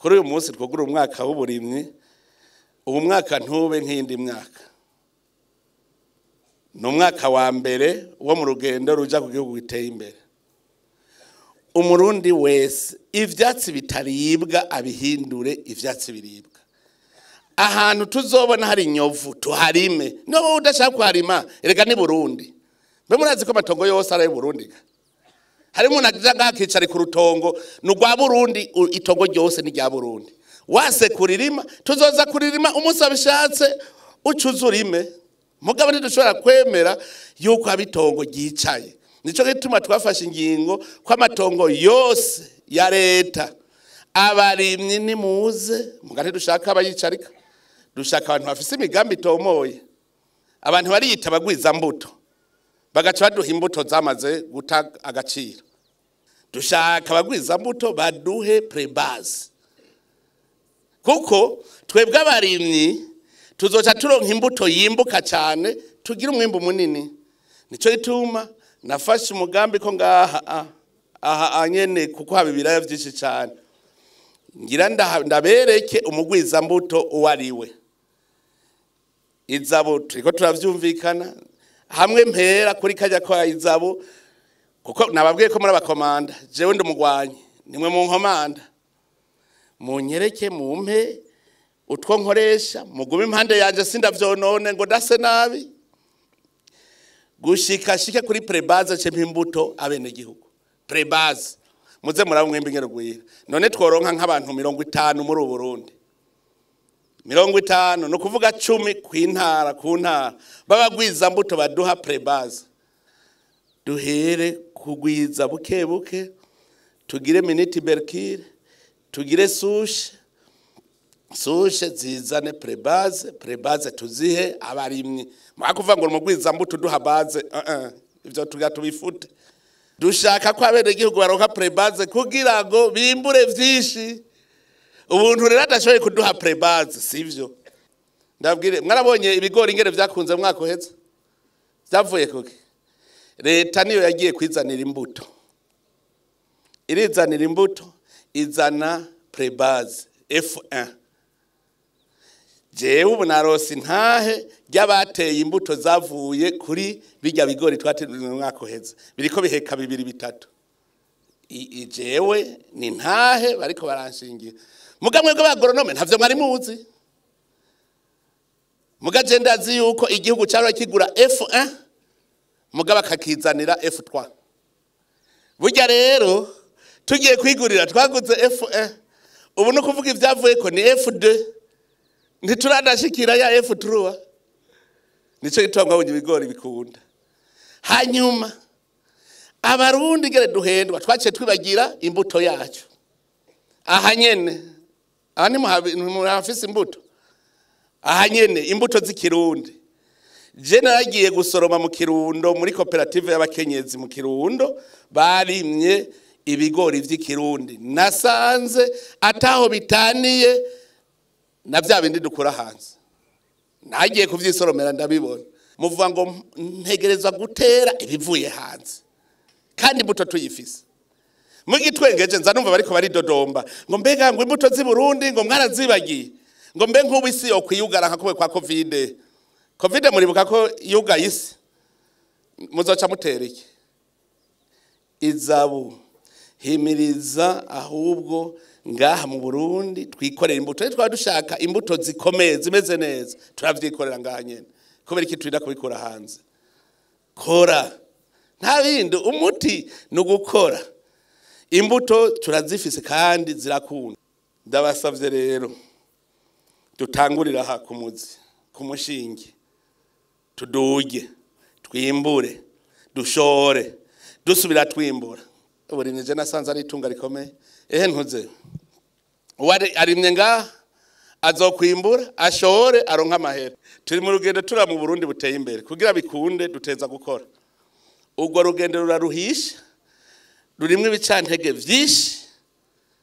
Kuri uyu munsi twugura umwaka w'uburimyi, ubu mwaka ntube nk'iyindi myaka. Ni umwaka wa mbere wo mu rugendo ruja ku gihugu giteye imbere. Umurundi wese ivyatsi bitaribwa abihindure ivyatsi biribwa. Ahantu tuzobona hari inyovu tuharime. No udashaka kuharima, erega ni Burundi. Mbe murazi ko amatongo yose ari Burundi ga? Hari umuntu aja ngaha akicara ku rutongo, ni urwa Burundi, itongo ryose ni rya Burundi. Wase kuririma, tuzoza kuririma umunsi abishatse ucuze urime. Mugabo ntidushobora kwemera yuko abitongo ryicaye. Nico gituma twafashe ingingo ko amatongo yose ya leta abarimyi nimuze, muga ntidushaka abayicarika. Dushaka abantu bafise imigambi itomoye. Abantu bariyita abagwiza mbuto, bagaca baduha imbuto zamaze guta agaciro. Dushaka abagwiza mbuto baduhe prebase, kuko twebwe abarimyi tuzoca turonka imbuto yimbuka cyane, tugira umwimbu munini. Nico gituma nafashe umugambi ko ngaha aha nyene, kuko haba ibiraya vyinshi cyane, ngira ndabereke umugwiza mbuto uwo ari we. Izabo turiko turavyumvikana hamwe mpera kuri kajya kwa izabo, kuko nababwiye ko muri abakomanda, jewe ndi umugwanyi, nimwe mu nkomanda. Munyereke mumpe utwo nkoresha, mugume impande yanje sindavyonone ngo ndase nabi, gushika shike kuri prebase ce imbuto abene gihugu. Prebase muze murabo mwembe ingero gwira. None tworonka nk'abantu 50 muri Burundi, 50 no kuvuga 10 kwintara ku ntara, babagwiza mbuto baduha prebase. Duhere kugwiza buke buke, tugire miniti berkire, tugire sushe sushe zizane prebase, prebase tuzihe abarimyi. Mwakuvuga ngo umugwiza mbuto duha base, ivyo tuga tubifute. Dushaka ko abene gihugu baronka prebase kugira ngo bimbure vyinshi. Ubuntu rero adashoboye kuduha prebase, sivyo? Ndabwire, mwarabonye ibigori ingere vyakunze mwaka uheze? Vyavuye kuki? Leta niyo yagiye kwizanira imbuto. Irizanira imbuto, izana prebase F1. Jewe ubu narose intahe ry'abateye imbuto zavuye kuri bijya bigori twateye mu mwaka uheze. Biriko biheka 2 3. Jewe ni ntahe bariko baranshingira. Muga mwebwe b'agoronome ntavyo mwari muzi. Muga je ndazi yuko igihugu cyaro kigura F1, muga bakakizanira F3. Burya rero tugiye kwigurira twaguze F1, ubu no kuvuga ivyavuye ko ni F2. Ntituradashikira ya F3. Nico gituma mwabonye ibigori bikunda. Hanyuma abarundi gere duhendwa twaciye twibagira imbuto yacu. Aha nyene, aha ni muhafise imbuto. Aha nyene imbuto z'ikirundi. Je naragiye gusoroma mu Kirundo muri koperative y'abakenyezi mu Kirundo, barimye ibigori vy'ikirundi. Nasanze ataho bitaniye na vya bindi dukura hanze. Nagiye kuvyisoromera ndabibona. Muvuga ngo ntegerezwa gutera ibivuye hanze, kandi imbuto tuyifise. Mugitwengeje nza numva bariko baridodomba ngo mbega ngo imbuto z'i Burundi ngo mwarazibagiye, ngo mbe nk'ubu isi yo kwiyugara nka kubwe kwa Covid. Covid muribuka ko yugaye isi, muzoca mutera iki? Izabu himiriza ahubwo ngaha mu Burundi twikorera imbuto. Twaba dushaka imbuto zikomeye zimeze neza, turavyikorera ngaha nyene. Kubera iki turinda kubikura hanze? Kora, nta bindi, umuti ni ugukora. Imbuto turazifise kandi zirakunda. Ndabasavye rero dutangurira aha ku muzi, ku mushinge, tuduge, twimbure, dushore, dusubira twimbura. Uburimyi je nasanze ari itunga rikomeye. Ehe ntuze uwari arimye ngaha azokwimbura, ashore, aronka amahera. Turi mu rugendo tura mu Burundi buteye imbere. Kugira bikunde duteza gukora. Urwo rugendo ruraruhisha, rurimwo ibicantege vyinshi.